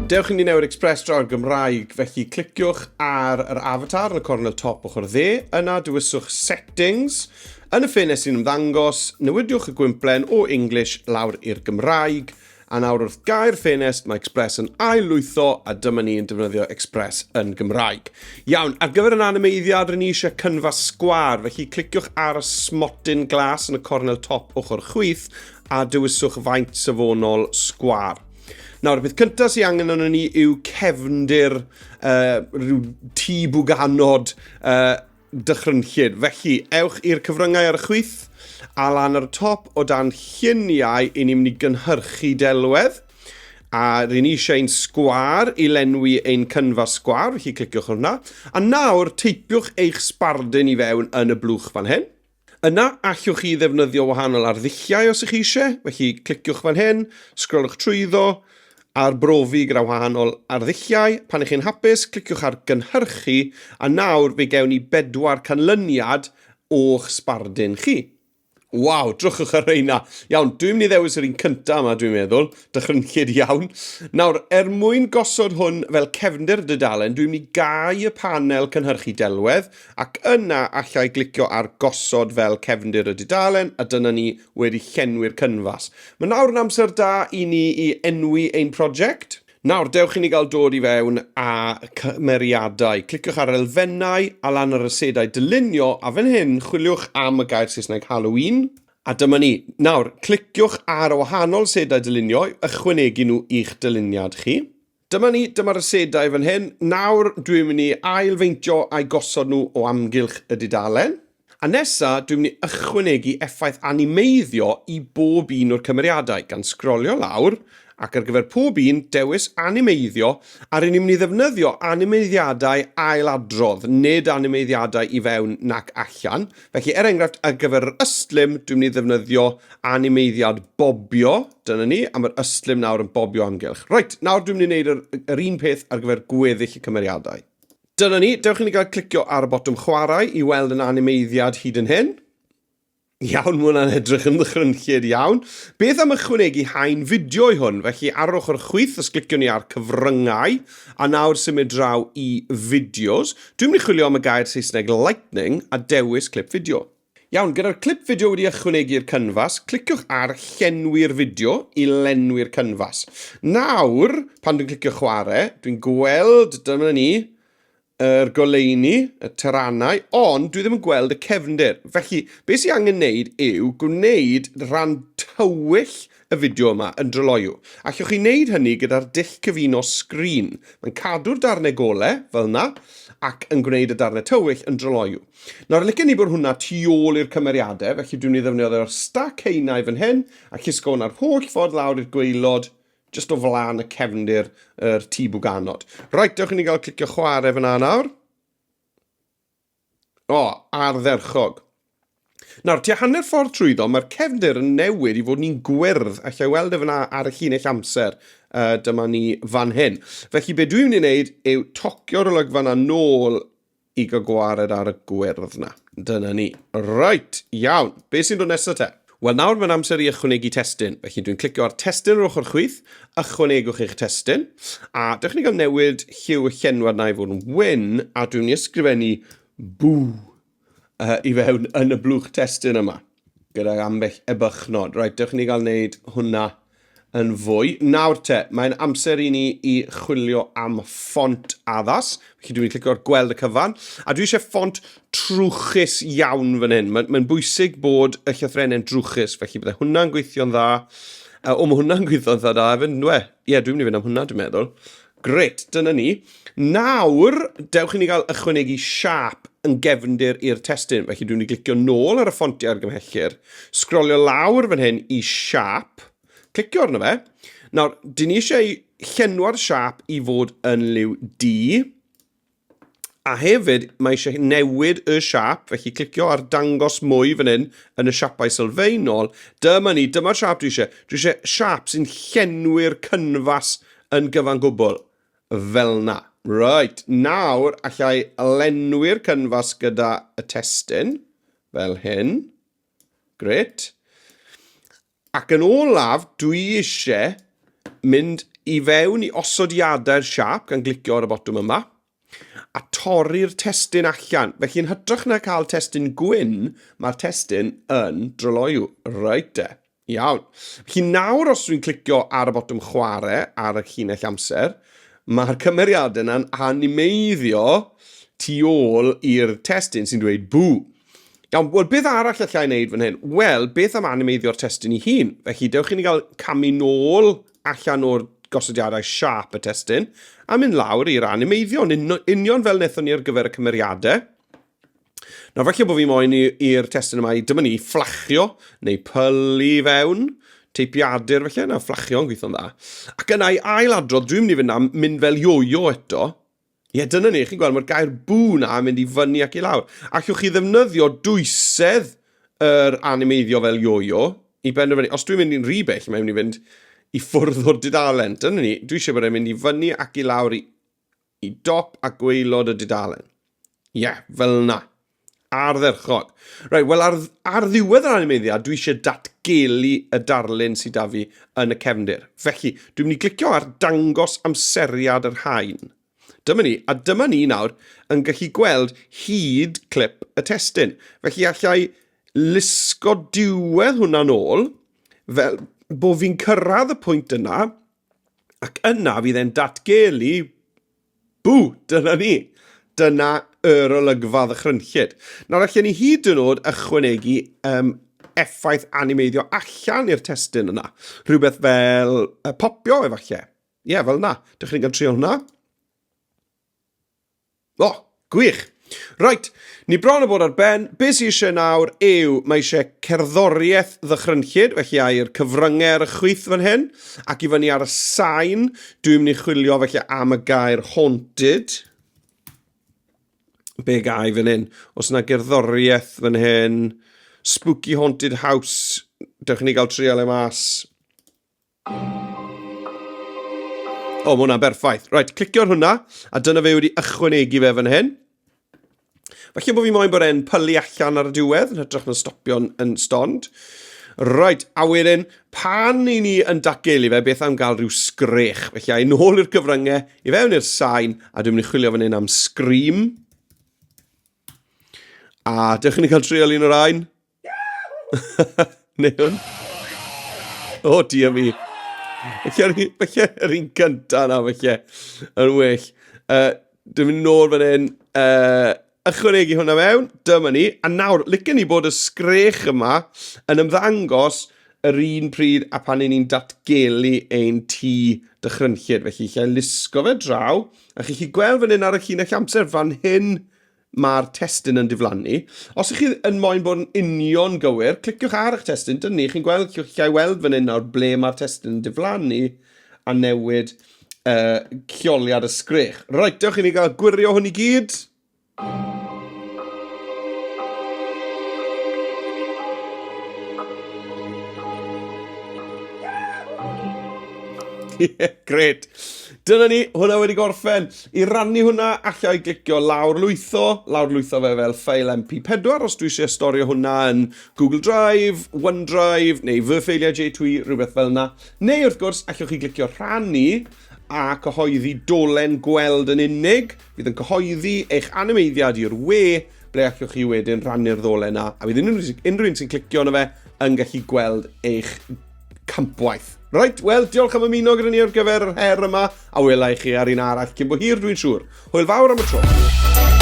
dewch i ni newid Express draw i'r Gymraeg, felly cliciwch ar yr avatar yn y cornel top ochr dde, yna dewiswch Settings, yn y ffenest sy'n ymddangos, newidiwch y gwymplen o English lawr i'r Gymraeg, a nawr wrth gau'r ffenest mae Express yn ail-lwytho a dyma ni yn defnyddio Express yn Gymraeg. Iawn, ar gyfer yn animeiddiad rŷn ni eisiau cynfas sgwâr, felly cliciwch ar y smotyn glas yn y cornel top ochr chwith a dewiswch faint safonol sgwâr. Nawr, y peth cyntaf sy'n angen arno ni yw cefndir rhyw tŷ bwganod dychrynllyd. Felly, ewch i'r cyfryngau ar y chwith a lan ar y top o dan lluniau i ni'n mynd i gynhyrchu delwedd. A rŷn ni eisiau ein sgwâr i lenwi ein cynfas sgwâr, felly cliciwch hwnna. A nawr, teipiwch eich sbardun i fewn yn y blwch fan hyn. Yna, allwch chi ddefnyddio wahanol arddulliau os ych chi eisiau, felly cliciwch fan hyn, sgrolwch trwyddo, arbrofi gyda wahanol arddulliau. Pan ych chi'n hapus, cliciwch ar gynhyrchu, a nawr fe gewn ni bedwar canlyniad o'ch sbardun chi. Waw, drychwch ar reina. Iawn, dwi'n mynd i ddewis yr un cyntaf yma, dwi'n meddwl. Dychrynllyd iawn. Nawr, er mwyn gosod hwn fel cefndir y dudalen, dwi'n mynd i gau y panel cynhyrchu delwedd, Ac yna alla i glicio ar gosod fel cefndir y dudalen a dyna ni wedi llenwi'r cynfas. Mae nawr yn amser da i ni i enwi ein prosiect. Nawr, dewch i ni gael dod i fewn â cymeriadau. Cliciwch ar elfennau a lan ar y sedau dylunio a fan hyn chwiliwch am y gair Saesneg Halloween. A dyma ni. Nawr, cliciwch ar y wahanol sedau dylunio i ychwanegu nhw i'ch dyluniad chi. Dyma ni, dyma'r asedau fan hyn. Nawr dwi'n mynd i ail-feintio a'u gosod nhw o amgylch y dudalen. A nesa, dwi'n mynd i ychwanegu effaith animeiddio i bob un o'r cymeriadau, gan sgrolio lawr, ac ar gyfer pob un, dewis animeiddio, a ry'n ni'n mynd i ddefnyddio animeiddiadau ail-adrodd, nid animeiddiadau i fewn nac allan. Felly, er enghraifft, ar gyfer yr ystlum, dwi'n mynd i ddefnyddio animeiddiad bobio, dyna ni, a mae'r ystlum nawr yn bobio amgylch. Reit, nawr dwi'n mynd i wneud yr, yr un peth ar gyfer gweddill y cymeriadau. Dyna ni, dewch i ni gael clicio ar y botwm chwarae i weld yn animeiddiad hyd yn hyn. Iawn, mae hwnna'n edrych yn ddychrynllyd iawn. Beth am ychwanegu haen fideo i hwn? Felly ar yr ochr chwith, os cliciwn ni ar cyfryngau, a nawr symud draw i fideos, dwi'n mynd i chwilio am y gair Saesneg lightning a dewis clip fideo. Iawn, gyda'r clip fideo wedi ychwanegu i'r cynfas, cliciwch ar Llenwi'r fideo i lenwi'r cynfas. Nawr, pan dwi'n clicio chwarae, dwi'n gweld, dyma ni, yr goleuni, y taranau, ond dwi ddim yn gweld y cefndir. Felly, beth sy'n angen wneud yw gwneud rhan tywyll y fideo yma yn dryloyw. Allwch chi wneud hynny gyda'r dull cyfuno sgrin. Mae'n cadw'r darnau gole, fel yna, ac yn gwneud y darnau tywyll yn dryloyw. Nawr, licen ni bod hwnna tu ôl i'r cymeriadau, felly dwi'n mynd i ddefnyddio'r stac haenau fan hyn, a llusgo hwnna'r holl ffordd lawr i'r gwaelod, jyst o flaen y cefndir yr tŷ bwganod. Reit, dewch i ni gael clicio chwarae fyna nawr. O, ardderchog. Nawr, tua hanner ffordd trwyddo, mae'r cefndir yn newid i fod ni'n gwyrdd. Alla i weld e fyna ar y llinell amser. Dyma ni fan hyn. Felly, be dwi'n mynd i wneud yw tocio'r olygfa 'na nôl i gael gwared ar y gwyrdd 'na. Dyna ni. Reit, iawn. Be sy'n dod nesaf te? Wel, nawr mae'n amser i ychwanegu testun. Felly dwi'n clicio ar testun ar ochr chwith, ychwanegwch eich testun, a dewch i ni gael newid lliw y llenwad na i fod yn wyn, a dwi'n mynd i ysgrifennu bw i fewn yn y blwch testun yma, gyda ambell ebychnod. Reit, dewch i ni gael wneud hwnna yn fwy. Nawr te, mae'n amser i ni i chwilio am ffont addas. Felly dwi'n clicio ar gweld y cyfan. A dwi eisiau ffont trwchus iawn fan hyn. Mae'n mae bwysig bod y llythrennau'n drwchus, felly bydde hwnna'n gweithio'n dda. O, mae hwnna'n gweithio'n dda da hefyd, yndw e? Ie, dwi'n mynd i fynd am hwnna, dwi'n meddwl. Gret, dyna ni. Nawr, dewch i ni gael ychwanegu siâp yn gefndir i'r testun. Felly dwi'n mynd i glicio nôl ar y ffontiau argymhellir, sgrolio lawr fan hyn i siâp, clicio arno fe. Nawr, dyn ni eisiau llenwa'r siâp i fod yn liw du. A hefyd, mae eisiau newid y siâp, felly clicio ar dangos mwy fan hyn yn y siapau sylfaenol. Dyma ni, dyma'r siâp dwi eisiau. Dwi eisiau siâp sy'n llenwi'r cynfas yn gyfan gwbl, fel 'na. Reit, nawr allai lenwi'r cynfas gyda y testun, fel hyn. Grêt. Ac yn olaf, dwi eisiau mynd i fewn i osodiadau'r siâp gan glicio ar y botwm yma, a torri'r testun allan. Felly yn hytrach na cael testun gwyn, mae'r testun yn dryloyw. Reit de. Iawn. Felly nawr os dwi'n clicio ar y botwm chwarae ar y llinell amser, mae'r cymeriadau yna'n animeiddio tu ôl i'r testun sy'n dweud bw. Iawn, wel beth arall allai wneud fan hyn? Wel, beth am animeiddio'r testun ei hun? Felly dewch i ni gael camu nôl allan o'r gosodiadau siâp y testun a mynd lawr i'r animeiddio'n union fel wnaethon ni ar gyfer y cymeriadau. Nawr falle bod fi moyn i'r testun yma i, dyma ni, fflachio neu pylu fewn, teipiadur felly, na fflachio yn gweithio'n dda. Ac yna i ailadrodd, dwi'n mynd i fynd am mynd fel yo-yo eto. Ie, dyna ni, chi'n gweld, mae'r gair bw na yn mynd i fyny ac i lawr. Allwch chi ddefnyddio dwysedd yr animeiddio fel yo-yo i benderfynu. Os dwi'n mynd i'n rhy bell, mae'n mynd i fynd i ffwrdd o'r dudalen. Dyna ni, dwi eisiau bod e'n mynd i fyny ac i lawr i, i dop a gwaelod y dudalen. Ie, yeah, fel yna. Ardderchog. Reit, wel ar, ar ddiwedd yr animeiddiad, dwi eisiau datgelu y darlun sydd da fi yn y cefndir. Felly, dwi'n mynd i glicio ar dangos amseriad yr haen. Dyma ni, a dyma ni nawr yn gallu gweld hyd clip y testun. Felly allai lusgo diwedd hwnna nôl, fel bod fi'n cyrraedd y pwynt yna, ac yna fydd e'n datgelu Bw! Dyna ni! Dyna yr olygfa ddychrynllyd. Nawr allen ni hyd yn oed ychwanegu um, effaith animeiddio allan i'r testun yna. Rhywbeth fel uh, popio efallai. Ie, yeah, fel yna. Dych chi'n cael trio hwnna? O, oh, gwych! Reit, ni bron o bod ar ben. Be sydd eisiau nawr yw, mae eisiau cerddoriaeth ddychrynllyd, felly ai'r cyfryngau ar y chwith fan hyn, ac i fyny ar y sain, dwi'n mynd i chwilio felly am y gair haunted. Be gai fan hyn? Os yna gerddoriaeth fan hyn, spooky haunted house, dewch i ni gael trial e mas. O, mae hwnna'n berffaith. Reit, clicio ar hwnna, a dyna fe wedi ychwanegu fe fan hyn. Falle bod fi moyn bod e'n pylu allan ar y diwedd, yn hytrach na stopio'n yn stond. Reit, a wedyn, pan i ni yn datgelu fe, beth am gael rhyw sgrech? Felly, a i nôl i'r cyfryngau, i fewn i'r sain, a dwi'n mynd i chwilio fan hyn am scream. A dewch i ni cael trial un o'r ein. Neu hwn. O, oh, dear me. Felly, felly yr un cynta na, felly, yn well. Uh, dwi'n mynd nôl fan hyn, uh, ychwanegu hwnna mewn, dyma ni. A nawr, licen ni bod y sgrech yma yn ymddangos yr un pryd a pan ni'n datgelu ein tŷ dychrynllyd. Felly, lle lusgo fe draw, a chi chi gweld fan hyn ar y llinell amser, fan hyn mae'r testun yn diflannu. Os ych chi yn moyn bod yn union gywir, cliciwch ar eich testun, dyna ni, chi'n gweld, chi'n gallu weld fan hyn nawr ble mae'r testun yn diflannu a newid uh, lleoliad y sgrech. Reit, dewch i ni gael gwirio hwn i gyd. Ie, grêt. Dyna ni, hwnna wedi gorffen. I rannu hwnna, alla i glicio lawrlwytho, lawrlwytho fe fel ffeil MP4 os dwi eisiau storio hwnna yn Google Drive, OneDrive neu fy ffeiliau J2E, rhywbeth fel yna. Neu wrth gwrs, allwch chi glicio rhannu a cyhoeddi dolen gweld yn unig, fydd yn cyhoeddi eich animeiddiad i'r we, ble allwch chi wedyn rannu'r ddolen 'na, a fydd unrhyw, unrhyw un sy'n clicio arno fe yn gallu gweld eich campwaith. Reit, wel, diolch am ymuno gyda ni ar gyfer yr her yma, a wela i chi ar un arall cyn bo hir, dwi'n siŵr. Hwyl fawr am y tro.